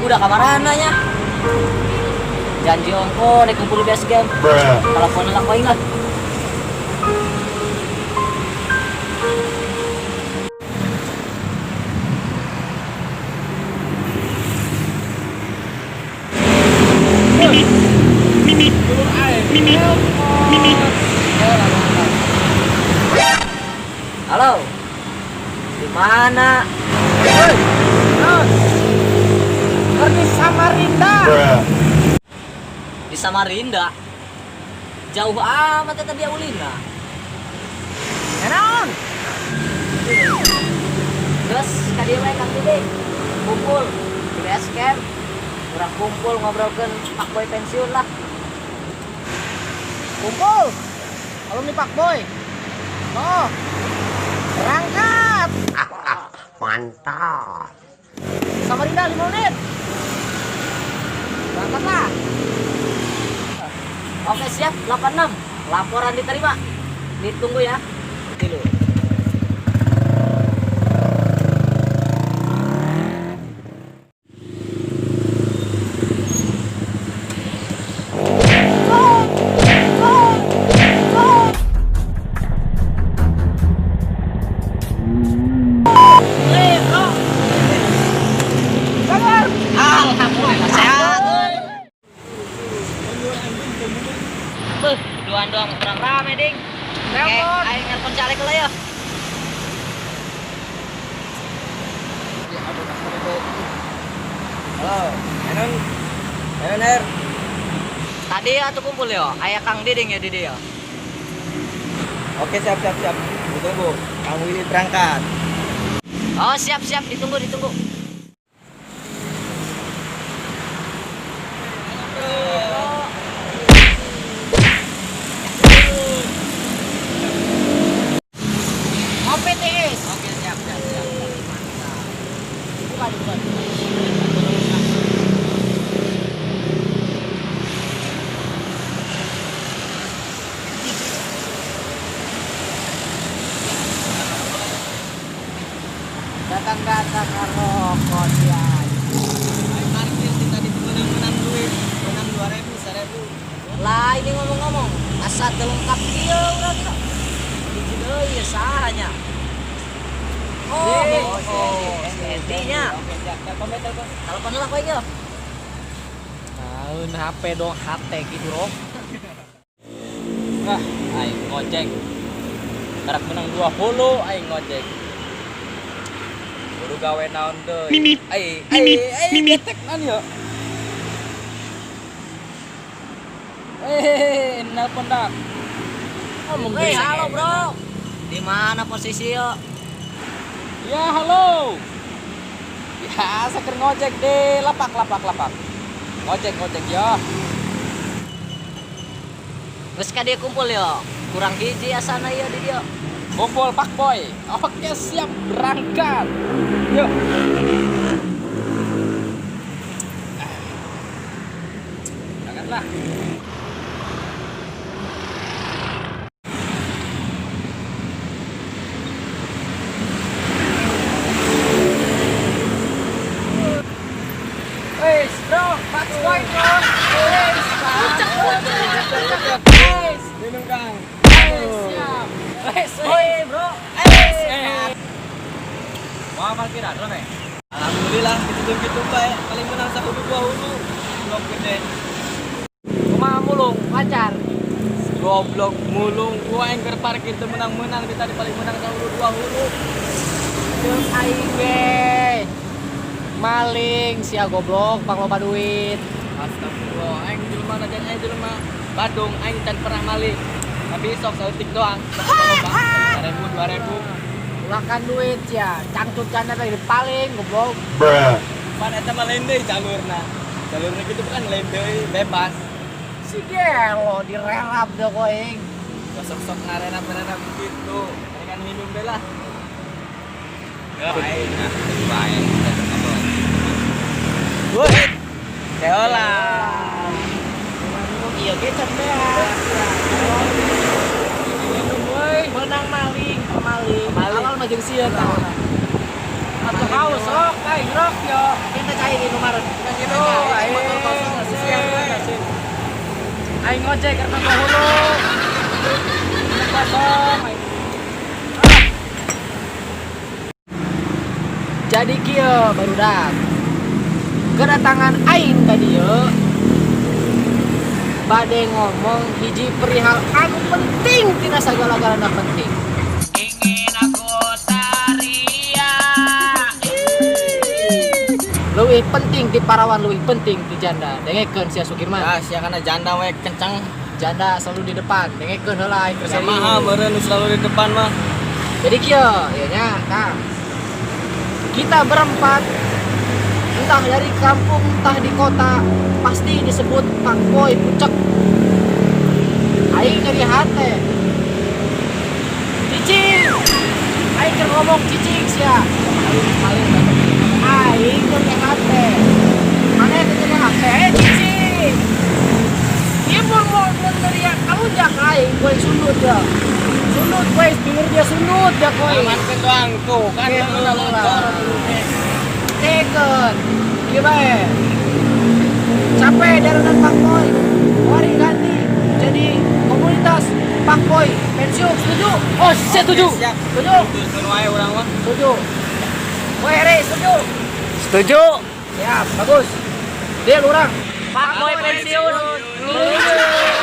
Udah kamarana nya. Janji ongko rek kumpul di base camp. Telepon lah kau ingat. Halo. Di mana? Woi, Nos. Keur di Samarinda. Di Samarinda. Jauh amat eta dia ulina. Naon? Terus ka dieu we Kang Dede. Kumpul di base camp. Urang kumpul ngobrolkeun Pak Boy pensiun lah. Kumpul. Alumni Pak Boy. Oh. Berangkat. Mantap. Samarinda 5 menit. Berangkatlah. Oke siap, 86. Laporan diterima. Ditunggu ya. Tilu. Eh, bro. Sabar. Alhamdulillah sehat. Beuh, duaan doang kurang rame, Ding. Telepon. Oke, ayo nelpon caleg lah ya. Halo, Enon. Enon Er. Tadi ya tuh kumpul ya, aya Kang Diding ya Didi ya. Oke, siap siap siap. Ditunggu. Kang Willy berangkat. Oh, siap siap, ditunggu ditunggu. Ngopi tiis. Oke, siap siap siap. Buka, buka. Datang-datang ngerokok dia. Aing parkir sih tadi menang-menang duit. Menang 2000, 1000. Lah ini ngomong-ngomong, asa teu lengkap kieu urang ieu. Hiji deui ya sahanya. Oh, oh, oh, si Edi nya. Oke, siap. Telepon be, telepon. Telepon lah kowe ieu. Naon HP dong HT gitu loh. Wah, aing ngojek. Karak menang 20 aing ngojek. Kudu gawe naon deui. Ai, ai, ai, getek naon yo. Eh, nelpon dak. Ngomong Hei, halo bro. Di mana posisi yo? Ya, halo. Ya, saya keur ngojek deh, lapak lapak lapak. Ngojek ngojek ya. Geus ka dieu kumpul yo. Kurang hiji asana ieu di dieu. Kumpul Pak Boy. Oke, siap berangkat. Yuk. Berangkatlah. Wes, bro, Pak Boy, bro. Wes, Wes, Minum, Kang. wes, siap. Wes, Oi, bro. wes. Mau parkiran rame? Alhamdulillah, gitu-gitu bae. Paling menang sahulu dua hulu. Blok gede. Kumaha mulung, lancar. Goblok mulung gua yang keur parkir teu menang-menang di tadi paling menang sahulu dua hulu. Jeung aing ge. Maling sia goblok, pang loba duit. Astagfirullah, aing jelema na aing jelema Badung aing can pernah maling. Tapi sok saeutik doang. Sok loba. 1000 2000. Ulakan duit ya, cangcut canda tadi paling goblok. Pan eta mah lain deui jalurna. Jalurna gitu bukan lain deui, bebas. Si gelo direlap deh koing. Sok-sok ngarenap-ngarenap gitu. Mendingan minum deh lah. Ya, baik, nah, baik. Woi. Keola. Minum iya ge can beak. Minum woi, menang maling, pemaling. Pemaling. Awal mah jeung sieun tah. Atuh haus sok, aing rok yo. Minta cai di Indomaret. Aing ngojek karena hulu. Kosong aing. Jadi kieu, barudak. Kedatangan aing ka dieu bade ngomong hiji perihal anu penting tina sagala-galana penting. Ingin aku teriak. Leuwih penting ti parawan, leuwih penting ti janda. Dengekeun sia, Sukirman. Ah, sia kana janda we kencang. Janda selalu di depan. Dengekeun heula, aing keur Sama serius. meureun nu selalu di depan mah. Jadi kieu, ya nya, Kang. Kita berempat entah dari kampung, entah di kota, pasti disebut fuckboy pucek. Aing nyeri hate. Cicing. Aing keur ngomong cicing sia. Aing nyeri hate. Mana yang nyeri hate? Eh, cicing. Ieu mun mun mun teriak kalunjak aing, gue sundut ya. Sundut gue, denger dia sundut ya kowe. Amankeun doang tuh kan Oke, lu locor. Teken. Kieu bae. Capek daranan fuckboy. Mari ganti jadi komunitas fuckboy pensiun. Setuju? Oh, saya setuju. Siap. Setuju? Teruskeun wae urang mah. Setuju. Woi, Re, setuju? Setuju. Siap, bagus. Deal urang. Fuckboy pensiun. Setuju.